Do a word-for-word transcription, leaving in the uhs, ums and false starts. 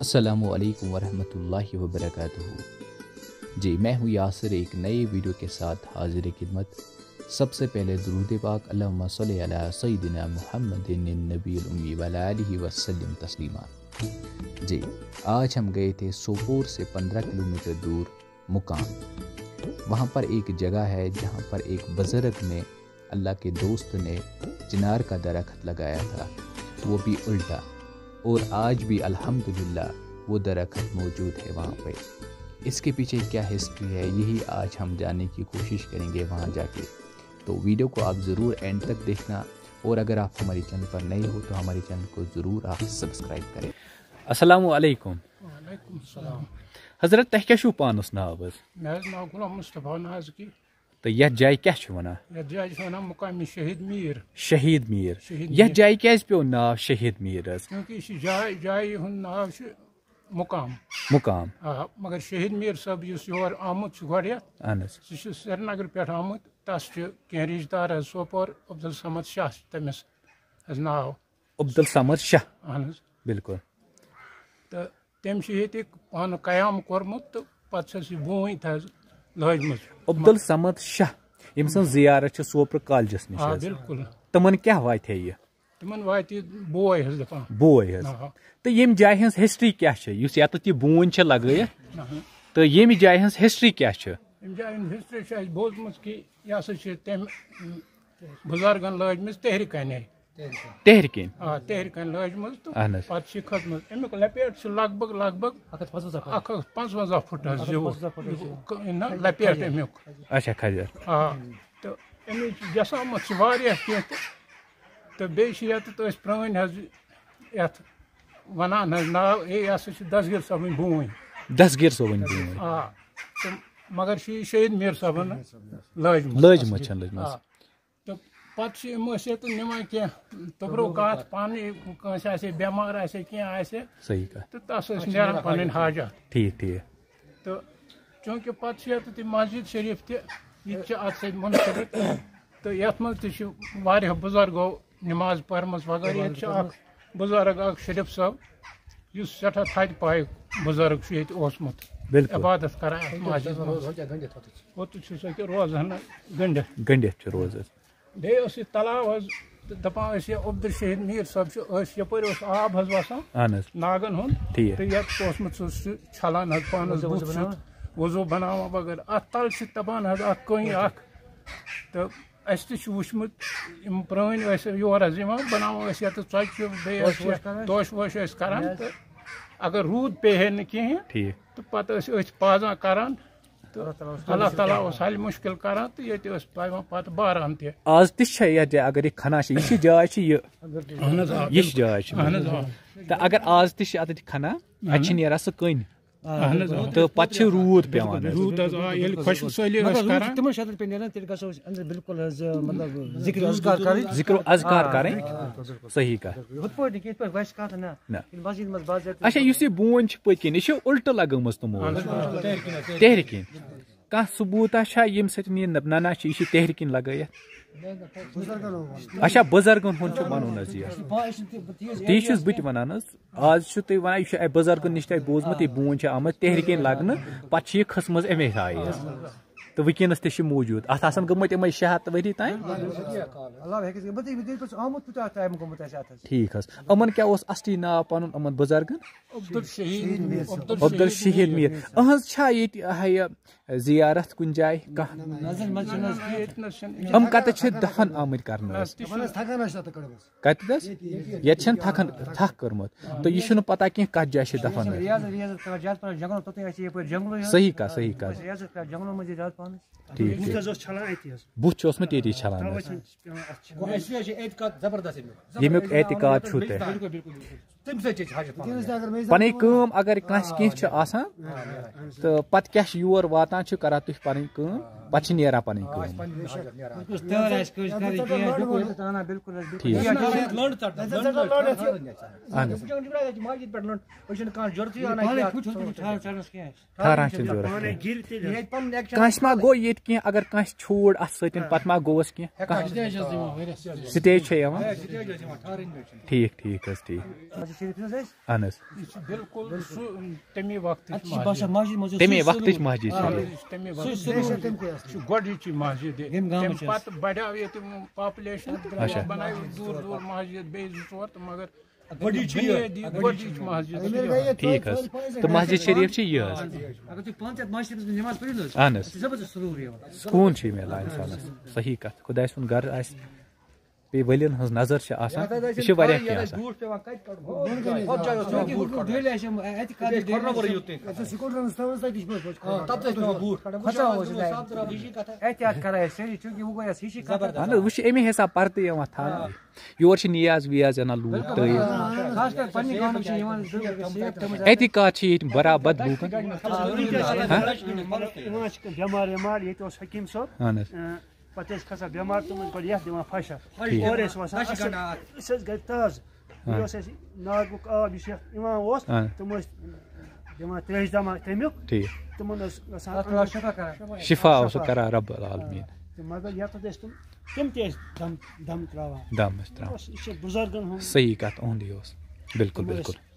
السلام علیکم ورحمۃ اللہ وبرکاتہ۔ جی، میں ہوں یاسر، ایک نئے ویڈیو کے ساتھ حاضر خدمت۔ سب سے پہلے درود پاک، اللہم صلی علی سیدنا محمد النبی الامی وعلی آلہ وسلم تسلیما۔ جی، آج ہم گئے تھے سوپور سے پندرہ کلومیٹر دور مقام۔ وہاں پر ایک جگہ ہے جہاں پر ایک بزرگ نے، اللہ کے دوست نے چنار کا درخت لگایا تھا، وہ بھی الٹا، اور آج بھی الحمدللہ وہ درخت موجود ہے وہاں پہ۔ اس کے پیچھے کیا ہسٹری ہے، یہی آج ہم جاننے کی کوشش کریں گے وہاں جا کے۔ تو ویڈیو کو آپ ضرور اینڈ تک دیکھنا، اور اگر آپ ہماری چینل پر نئے ہو تو ہماری چینل کو ضرور آپ سبسکرائب کریں۔ السلام علیکم۔ وعلیکم السلام۔ حضرت، تۄہہِ کیٛاہ چھُو پانَس ناو حظ؟ مےٚ حظ ناو غلام مصطفیٰ نازکی۔ تہٕ یَتھ جایہِ کیٛاہ چھِ وَنان؟ یَتھ جایہِ چھِ وَنان مُقامِ شہیٖد میٖر۔ شہیٖد میٖر۔ شہیٖد یَتھ میٖر۔ جایہِ کیٛازِ پیوٚو ناو شہیٖد میٖر حظ؟ کیونکہ یہِ چھِ جاے، جایہِ ہُنٛد ناو چھُ مُقام۔ مُقام۔ آ، مگر شہیٖد میٖر صٲب یُس یور آمُت چھُ گۄڈٕنٮ۪تھ، اَہَن حظ۔ سُہ چھُ سرینگرٕ پٮ۪ٹھ آمُت، تَس چھِ کینٛہہ رِشتہٕ دار حظ سوپور، عبدالصمد شاہ چھُ تٔمِس حظ ناو۔ عبدالصمد شاہ۔ اَہَن حظ۔ بِلکُل۔ تہٕ تٔمۍ چھُ ییٚتہِ پانہٕ قیام کوٚرمُت تہٕ پَتہٕ چھَس یہِ بوٗنۍ تہِ حظ لٲجمٕژ۔ عبدالصمد شاہ، ییٚمۍ سٕنٛز زیارت چھِ سوپرٕ کالجَس نِش آ، حظ۔ بِلکُل۔ تِمَن کیٛاہ واتہِ ہے یہِ؟ تِمَن واتہِ بوے حظ دَپان۔ بوے حظ۔ آ۔ تہٕ ییٚمہِ جایہِ ہٕنٛز ہسٹری کیٛاہ چھِ، یُس یَتَتھ یہِ بوٗنۍ چھِ لَگٲیِتھ، آ۔ تہٕ ییٚمہِ جایہِ ہٕنٛز ہسٹری کیٛاہ چھِ؟ ییٚمہِ جایہِ ہٕنٛز ہسٹری چھِ اَسہِ بوٗزمٕژ کہِ یہِ ہسا چھِ تَمہِ، م، بُزرگَن لٲجمٕژ تہرِ کَنے۔ تہرِ کِنۍ۔ آ، تہرِ کَنہِ لٲجمٕژ تہٕ اَہَن حظ۔ پَتہٕ چھِ کھٔژمٕژ۔ اَمیُک لپیٹ چھُ لگ بگ، لگ بگ اَکھ ہَتھ پنٛژاہ فُٹ۔ اَکھ ہَتھ پنٛژوَنٛزاہ فُٹ حظ اَکھ ہَتھ زیوٗٹھ۔ پنٛژاہ فُٹ حظ چھُ۔ یہِ ک-، یہِ نہ لپیٹ اَمیُک۔ اچھا، کھجر۔ آ، تہٕ اَمِچ جسامت چھِ واریاہ کینٛہہ تہٕ، تہٕ بیٚیہِ چھِ یَتَتھ أسۍ پرٛٲنۍ حظ یَتھ وَنان حظ ناو، ہے، یہِ ہسا چھِ دستگیٖر صٲبٕنۍ بوٗنۍ۔ دستگیٖر صٲبٕنۍ بوٗنۍ۔ آ، تہٕ مگر چھِ یہِ شہیٖد میٖر صٲبَن لٲجمٕژ۔ لٲجمٕژ چھَنہٕ لٔجمٕژ۔ آ۔ تہٕ پَتہٕ چھِ یِم ٲسۍ ییٚتہِ نِوان کینٛہہ تبرُکات پانہٕ، کٲنٛسہِ آسہِ ہے بٮ۪مار، آسہِ ہے کینٛہہ آسہِ ہے، صحیح کَتھ۔ تہٕ تَس ٲسۍ نیران پَنٕنۍ حاجات۔ ٹھیٖک، ٹھیٖک۔ تہٕ چوٗنٛکہِ پَتہٕ چھِ ییٚتہِ تہِ مسجد شریٖف تہِ، یہِ تہِ چھِ اَتھ سۭتۍ مُنسلِک۔ تہٕ یَتھ منٛز تہِ چھِ واریاہ بُزرگو نِماز پٔرمٕژ وغٲرٕ۔ ییٚتہِ چھِ اَکھ بُزرگ، اَکھ شریٖف صٲب، یُس سٮ۪ٹھاہ تھدِ پایُک بُزرگ چھُ ییٚتہِ اوسمُت، بِلکُل۔ عبادت کران اَتھ مسجد منٛز۔ اوترٕ چھُ سُہ کہِ روزان گٔنٛڈِتھ۔ گٔنٛڈِتھ چھُ روزان۔ بیٚیہِ اوس یہِ تلاو حظ، تہٕ دَپان ٲسۍ یہِ عبدالشہید میٖر صٲب چھُ، ٲسۍ یَپٲرۍ اوس آب حظ وَسان اَہَن حظ۔ ناگَن ہُنٛد۔ ٹھیٖک۔ تہٕ یَتھ اوسمُت سُہ، سُہ چھَلان حظ پانَس وضوٗ بُتھ وضوٗ سُہ، بَناوان۔ وضوٗ بَناوان وغٲرٕ۔ اَتھ تَل چھِ دَپان حظ اَکھ کٔنۍ اَکھ۔ تہٕ اَسہِ تہِ چھُ وٕچھمُت، یِم پرٛٲنۍ ٲسۍ یور حظ یِوان، بَناوان ٲسۍ یَتھ ژۄچہِ، بیٚیہِ ٲسۍ توشہٕ ووشہٕ یَتھ کران۔ توشہٕ ووشہٕ ٲسۍ کران۔ تہٕ اگر روٗد پیٚیہِ ہے نہٕ کِہیٖنۍ، ٹھیٖک۔ تہٕ پَتہٕ ٲسۍ أتھۍ پازان کران۔ تہٕ اللہ تعالیٰ اوس حل مُشکِل کران، تہٕ ییٚتہِ ٲسۍ پٮ۪وان پَتہٕ باران تہِ۔ آز تہِ چھےٚ یَتھ جایہِ، اگر یہِ کھنان چھِ، یہِ چھِ جاے چھِ یہِ، اَہَن حظ، آ، یہِ چھِ جاے چھِ۔ اَہَن حظ، آ۔ تہٕ اگر آز تہِ چھِ اَتٮ۪تھ کھنان، اَتہِ چھِ نیران سُہ کٔنۍ۔ اَہَن حظ، آ۔ تہٕ پَتہٕ چھِ روٗد پٮ۪وان حظ۔ روٗد حظ، آ، ییٚلہِ خۄشٕک سٲلی مگر ٲسۍ روٗد کران۔ تِمَن شرطن پٮ۪ٹھ نیران، تیٚلہِ گژھو أسۍ أنٛدرٕ بِلکُل حظ، مطلب، ذِکر اذکار کَرٕنۍ۔ ذِکر اذکار آ، کَرٕنۍ۔ بِلکُل، بِلکُل۔ صحیح کَتھ۔ ہُتھ پٲٹھۍ نہٕ کینٛہہ، یِتھ پٲٹھۍ وَسہِ کَتھ نہ۔ نہ۔ ییٚلہِ مسجد منٛز باضٲبطہٕ اچھا، یُس یہِ بوٗنۍ چھِ پٔتۍ کِنۍ، یہِ چھِ اُلٹہٕ لَگٲمٕژ تِمو حظ۔ اَہَن حظ، تِہرِ کِنۍ۔ کانٛہہ ثبوٗتہ چھا ییٚمہِ سۭتۍ یہِ نہ-، نہ چھِ، یہِ چھِ تِہرِ کِنۍ لَگٲیِتھ؟ اچھا، بُزرگَن ہُنٛد چھُ وَنُن حظ یہِ۔ تی چھُس بہٕ تہِ وَنان حظ۔ آز چھُ تُہۍ وَنان، یہِ چھُ اَمہِ بُزرگَن نِش تۄہہِ بوٗزمُت، یہِ بوٗنۍ چھِ آمٕژ تِہرِ کِنۍ لَگنہٕ، پَتہٕ چھِ یہِ کھٔژمٕژ اَمے آیہِ۔ تہٕ وٕنکیٚنَس تہِ چھِ موٗجوٗد۔ اَتھ آسَن گٔمٕتۍ یِمَے شےٚ ہَتھ ؤری تام۔ اللہ ہیٚکہِ، بہٕ تہِ، بہٕ تہِ آمُت، کوٗتاہ ٹایم گوٚمُت اَسہِ اَتھ حظ۔ ٹھیٖک حظ۔ یِمَن کیٛاہ اوس اَصلی ناو پَنُن یِمَن بُزرگَن؟ عبدالشہید۔ عبدالشہید میٖر۔ أہٕنٛز چھا ییٚتہِ، آ، یہِ زیارت کُنہِ جایہِ کانٛہہ؟ نہ، نہ، نہ، ییٚتہِ نَس چھِنہٕ۔ یِم کَتہِ چھِ دَفَن آمٕتۍ کَرنہٕ حظ؟ تِمَن حظ تھَکان حظ چھِ تَتھ کٔڑمٕژ۔ کَتہِ حظ؟ ییٚتہِ چھَنہٕ تھَکان، تھَکھ کٔرمٕژ۔ تہٕ یہِ چھُنہٕ پَتہ کینٛہہ کَتھ جایہِ چھِ دَفَن۔ ریاضت، ریاضت کران زیادٕ پَہَن جنٛگلَس، توٚتام آسہِ یَپٲرۍ جنٛگلٕے حظ۔ صحیح کَتھ، صحیح کَتھ۔ ریاضت کران جنٛگلَن منٛز یہِ زیادٕ پَہَن۔ ٹھیٖک، بُتھ ٹھیٖک۔ حظ اوس چھَلان اَتی حظ۔ بُتھ چھُ اوسمُت ییٚتی چھَلان تَوَے حظ۔ چھِ پٮ۪وان اَتھ چھِ۔ گوٚو اَسہِ چھِ اَتہِ اعتقاد زبردست اَمیُک۔ ییٚمیُک اعتقاد چھُو تۄہہِ۔ بِلکُل، بِلکُل، بِلکُل۔ تٔمِس سۭتۍ چھِ أسۍ حاجت پَنٕنۍ۔ پَنٕنۍ کٲم اگر کانٛسہِ کینٛہہ چھِ آسان، تہٕ پَتہٕ کیٛاہ چھِ یور واتان، چھِ کَران تُہۍ پَنٕنۍ کٲم، پَتہٕ چھِ نیران پَنٕنۍ کٲم۔ کُس تٲر آسہِ کٲنٛسہِ کَرٕنۍ کینٛہہ، بِلکُل، بِلکُل، اَہَن حظ، آ۔ ٹھیٖک۔ یہِ چھُنہٕ آسان لٔنٛڈ ژَٹنَس، لٔنٛڈ ژَٹنَس۔ اَہَن حظ۔ وٕچھان چھُکھ نہ، ییٚتہِ چھِ مارکیٹ پٮ۪ٹھ لٔنٛڈ، أسۍ چھِنہٕ کانٛہہ ضوٚرتھٕے اَنان پانَے کینٛہہ۔ کھُد چھُ تُلمُت، ٹھہر، ٹھہرَس کینٛہہ۔ ٹھہران چھِنہٕ ضوٚرَتھ کینٛہہ۔ ییٚتہِ پَنُن ایکشن کٲنٛسہِ ما گوٚو ییٚتہِ کینٛہہ، اگر کٲنٛسہِ چھوٗڑ اَتھ سۭتۍ، پَتہٕ ما گوٚوَس کینٛہہ؟ کانٛہہ سٹیج حظ دِوان واریاہ سٹیج۔ سٹیج چھےٚ یِوان؟ سٹیج حظ یِوان، ٹھہرٕنۍ مےٚ چھِنہٕ۔ ٹھیٖک، ٹھیٖک حظ، ٹھیٖک۔ اہن حظ۔ یہِ چھِ بِلکُل سُہ تَمی وقتٕچ اَتہِ چھِ مسجد۔ باسان مسجد منٛز چھِ تَمے سُے وقتٕچ سلوٗک۔ مسجد چھِ آ، یہِ۔ سُہ چھُ سُہ سلوٗک۔ سُہ چھُ گۄڈٕنِچی مسجد۔ ییٚمہِ گامٕچ تَمہِ ٲس۔ پَتہٕ بَڑیو ییٚتہِ population تہٕ اچھا۔ بَنایہِ دوٗر دوٗر مسجد بیٚیہِ زٕ ژور تہٕ مگر گۄڈٕنِچ یہِ۔ بُنیٲدی گۄڈٕنِچ مسجد چھِ یِہوٚے۔ ٹھیٖک حظ۔ تہٕ مسجد شریف چھِ یہِ حظ۔ اگر تُہۍ پانٛژھ ہَتھ مسجدَس منٛز نٮ۪ماز پٔرِو نہ حظ، اَہن حظ۔ اَتھ چھِ زبردست سلوٗک یِوان۔ سکوٗن چھُ یہِ میلان اِنسانَس۔ صحیح کَتھ۔ خۄداے سُنٛد گَرٕ آسہِ، بیٚیہِ ؤلِین ہٕنٛز نظر چھِ آسان، یہِ چھِ واریاہ کینٛہہ آسان۔ بوٗٹھ پٮ۪وان کَتہِ کَڑُن؟ بۄن کَنہِ حظ۔ ہُتھ جایہِ اوس پٮ۪وان بوٗٹھ کَڑُن۔ ڈُلۍ آسہِ یِم، اَتہِ کَتھ اَتہِ ٲسۍ ڈُلۍ کھۄڈٕ نَبَر آسہِ۔ یُتھ تہِ۔ اَتہِ اوس سکوٗٹرَن ہٕنٛز تھٲومٕژ تَتہِ چھِ پٮ۪وان کھۄژان۔ آ، تَتھ ٲسۍ پٮ۪وان بوٗٹھ کَڑٕنۍ۔ کھۄژان اوس یہِ۔ اَتہِ یاد کَران أسۍ سٲری، چوٗنٛکہِ وۄنۍ گوٚو اَسہِ ہِشی کَتھ۔ زبردست۔ اَہن حظ، وۄنۍ چھِ اَمی حساب پَرتہٕ یِوان تھاونہٕ۔ یور چھِ نیاز ویاز اَنان لوٗکھ تہٕ یہِ۔ خاص کر پننہِ گامٕکۍ چھِ یِوان زٕ، زٕ، زٕ، تِم ٲسۍ۔ احتقاد چھِ ییٚتہِ برابر لوٗکَن۔ ہاں؟ یِوان چھِ کینٛہہ بٮ۪مار وٮ۪مار، ییٚتہِ اوس حکیٖم صٲب۔ اہن حظ۔ اۭں، پَتہٕ ٲسۍ کھسان بٮ۪مار، تِم ٲسۍ گۄڈٕ یَتھ دِوان پھَشَر۔ ٹھیٖک۔ اورٕ ٲسۍ وَسان اَصٕل، أسۍ ٲسۍ گَرِ تازٕ۔ ہاں۔ بیٚیہِ اوس اَسہِ ناگُک آب یُس یَتھ یِوان اوس، ہاں۔ تِم ٲسۍ دِوان ترٛیشہِ دَما تَمیُک۔ ٹھیٖک۔ تِمَن ٲس گژھان تَتھ اوس شفا کران۔ شفا اوس کران رب العالمین۔ تہٕ مگر یَتھ ٲسۍ تِم، تِم تہِ ٲسۍ دَم، دَم ترٛاوان۔ دَم ٲسۍ ترٛاوان۔ اوس، یہِ چھِ بُزرگَن ہُنٛد۔ صحیح کَتھ، اُہُنٛدُے اوس۔ بِلکُل، تِم ٲسۍ بِلکُل۔